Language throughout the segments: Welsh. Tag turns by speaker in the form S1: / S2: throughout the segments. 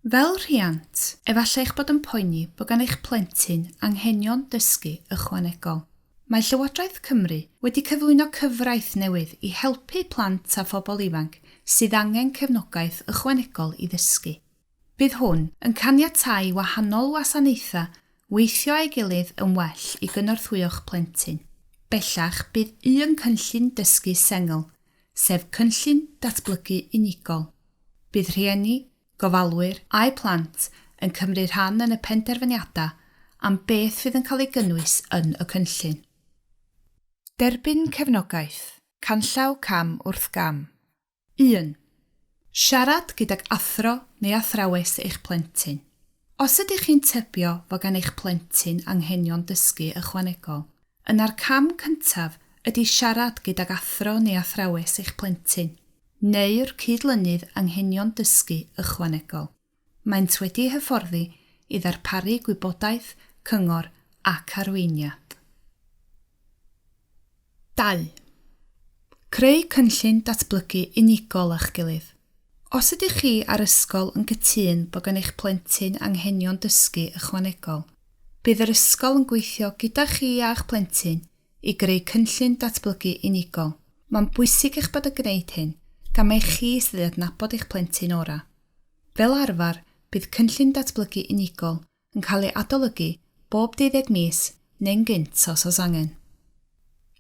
S1: Fel rhiant, efallai eich bod yn poeni bod gan eich plentyn anghenion dysgu ychwanegol. Mae Llywodraeth Cymru wedi cyflwyno cyfraith newydd i helpu plant a phobl ifanc sydd angen cefnogaeth ychwanegol i ddysgu. Bydd hwn yn caniatáu i wahanol wasanaethau weithio â'i gilydd yn well i gynorthwyo'ch plentyn. Bellach bydd un cynllun dysgu sengl, sef Cynllun Datblygu Unigol. Bydd rhieni, gofalwyr a'u plant yn cymryd rhan yn y penderfyniadau am beth fydd yn cael ei gynnwys yn y cynllun. Derbyn cefnogaeth, canllaw cam wrth gam. 1. Siarad gydag athro neu athrawes eich plentyn. Os ydych chi'n tybio fod gan eich plentyn anghenion dysgu ychwanegol, yna'r cam cyntaf ydy siarad gydag athro neu athrawes eich plentyn. Neu'r cyd-lynydd anghenion dysgu ychwanegol. Maent wedi eu hyfforddi i ddarparu gwybodaeth, cyngor ac arweiniad. 2. Creu cynllun datblygu unigol â'ch gilydd. Os ydych chi a'r ysgol yn gytûn bod gan eich plentyn anghenion dysgu ychwanegol, bydd yr ysgol yn gweithio gyda chi a'ch plentyn i greu cynllun datblygu unigol. Mae'n bwysig eich bod yn gwneud hyn, gan mai chi sydd i adnabod eich plentyn orau. Fel arfer, bydd cynllun datblygu unigol yn cael ei adolygu bob deuddeg mis neu'n gynt os oes angen.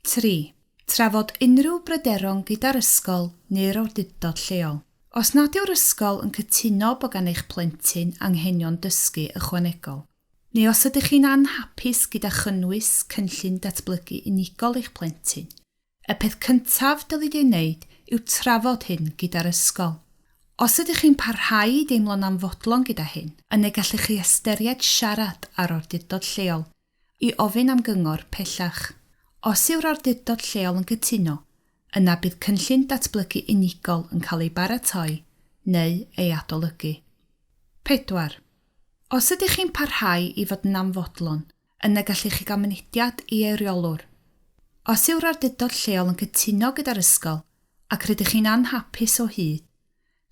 S1: 3. Trafod unrhyw bryderon gyda'r ysgol neu'r awdurdod lleol. Os nad yw'r ysgol yn cytuno bod gan eich plentyn anghenion dysgu ychwanegol, Neu os ydych chi'n anhapus gyda chynnwys cynllun datblygu unigol eich plentyn, y peth cyntaf dylid ei wneud yw trafod hyn gyda'r ysgol. Os ydych chi'n parhau i deimlo'n anfodlon gyda hyn, yna gallech chi ystyried siarad â'r awdurdod lleol i ofyn am gyngor pellach. Os yw'r awdurdod lleol yn cytuno, yna bydd cynllun datblygu unigol yn cael ei baratoi neu ei adolygu. 4. Os ydych chi'n parhau i fod yn anfodlon, yna gallech chi gael mynediad i eiriolwr. Os yw'r awdurdod lleol yn cytuno gyda'r ysgol ac rydych chi'n anhapus o hyd,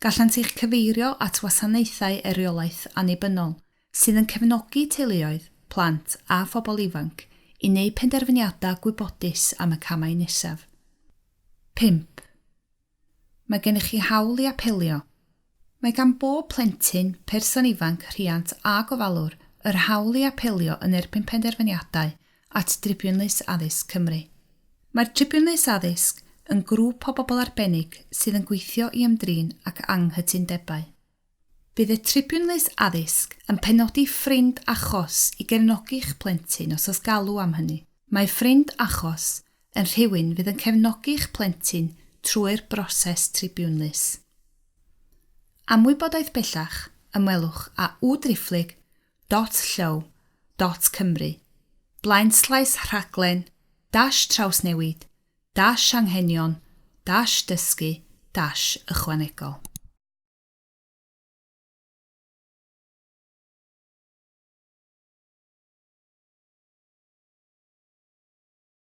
S1: gallant eich cyfeirio at wasanaethau eiriolaeth annibynnol sydd yn cefnogi teuluoedd, plant a phobl ifanc i wneud penderfyniadau gwybodus am y camau nesaf. 5. Mae gennych chi hawl i apelio. Mae gan bob plentyn, person ifanc, rhiant a gofalwr yr hawl i apelio yn erbyn penderfyniadau at Dribiwnlys Addysg Cymru. Mae'r Tribiwnlys Addysg yn grŵp o bobl arbennig sydd yn gweithio i ymdrin ag anghytundebau. Bydd y Tribiwnlys Addysg yn penodi ffrind achos i gefnogi'ch plentyn os oes galw am hynny. Mae ffrind achos yn rhywun fydd yn cefnogi'ch plentyn trwy'r broses tribiwnlys. Am wybodaeth bellach, ymwelwch â www dot llyw dot cymru blaenslaes rhaglen dash trawsnewid dash anghenion dash dysgu dash ychwanegol.